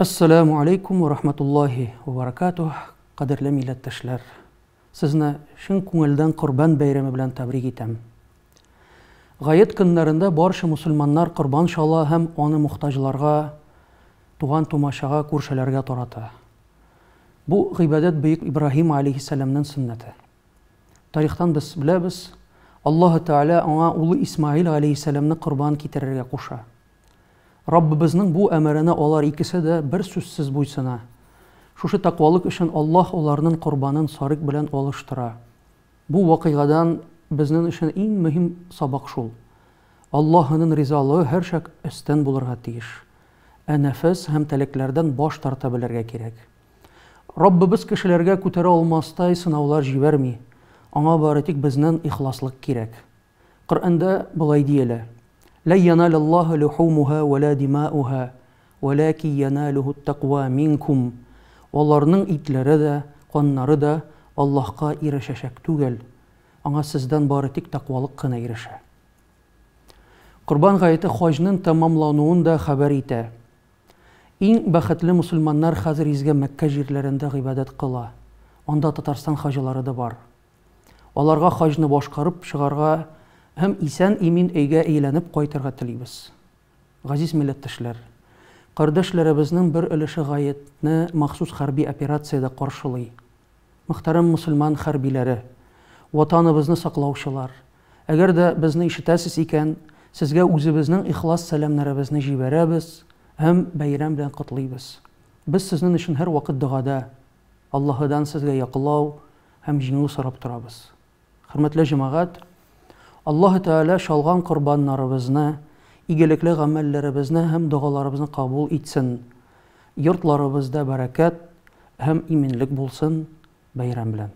Әссәләмү алейкум вә рахматуллаһи вә баракатуһ, кадерле милләттәшләр! Сезне чын күңелдән Корбан бәйрәме белән тәбрик итәм. Гает көннәрендә барча мусульманнар корбан чала һәм аны мохтаҗларга, туган-тумачага, күршеләргә тарата. Бу гыйбадәт бөек Ибраһим алейһиссәламнең сөннәте. Тарихтан без беләбез, Аллаһы Тәгалә аңа улы Исмаил алейһиссәламне корбан китерергә куша. Раббыбызның бу әмеренә алар икесе дә бер сүзсез буйсына. Шушы тәкъвалык өчен Аллаһ аларнын корбанын сарык белән алыштыра. Бу вакыйгадан безнен өчен иң мөһим сабак шул, Аллаһынын ризалыгы һәрчак өстен булырга тиеш, ә нәфес һәм теләкләрдән баш тарта белергә кирәк. Раббыбыз кешеләргә күтәрә алмастай сынаулар җибәрми, аңа бары тик безнен ихласлык кирәк. Коръәндә болай диелә, Лән яналаллаһа лухумуһа вә лә дима'уһа, вәләки яналүһүт тәкъва минкум. Аларның итләре дә, каннары да Аллаһка ирешәчәк түгел, Аңа сездән бары тик тәкъвалык кына ирешә. Корбан гаете хаҗнын тәмамлануын да хәбәр итә. Иң бәхетле мусульманнар хәзер изге Мәккә җирләрендә гыйбадәт кыла. Анда Татарстан хаҗилары да бар. Аларга хаҗны башкарып чыгарга һәм исән-имин өйгә әйләнеп кайтырга телибез. Газиз милләттәшләр! Кардәшләребезнең бер өлеше гаетне махсус хәрби операциядә каршылый. Мөхтәрәм мөселман хәрбиләре! Ватаныбызны саклаучылар! Әгәр дә безне ишетәсез икән, сезгә үзебезнең ихлас сәламнәребезне җибәрәбез һәм бәйрәм белән котлыйбыз. Без сезнен өчен һәрвакыт догада. Аллаһыдан сезгә яклау һәм җиңү сорап торабыз. Хөрмәтле җәмәгать, Аллаһы Тәгалә чалган корбаннарыбызны, игелекле гамәлләребезне һәм догаларыбызны кабул итсен. Йортларыбызда бәрәкәт һәм иминлек булсын. Бәйрәм белән!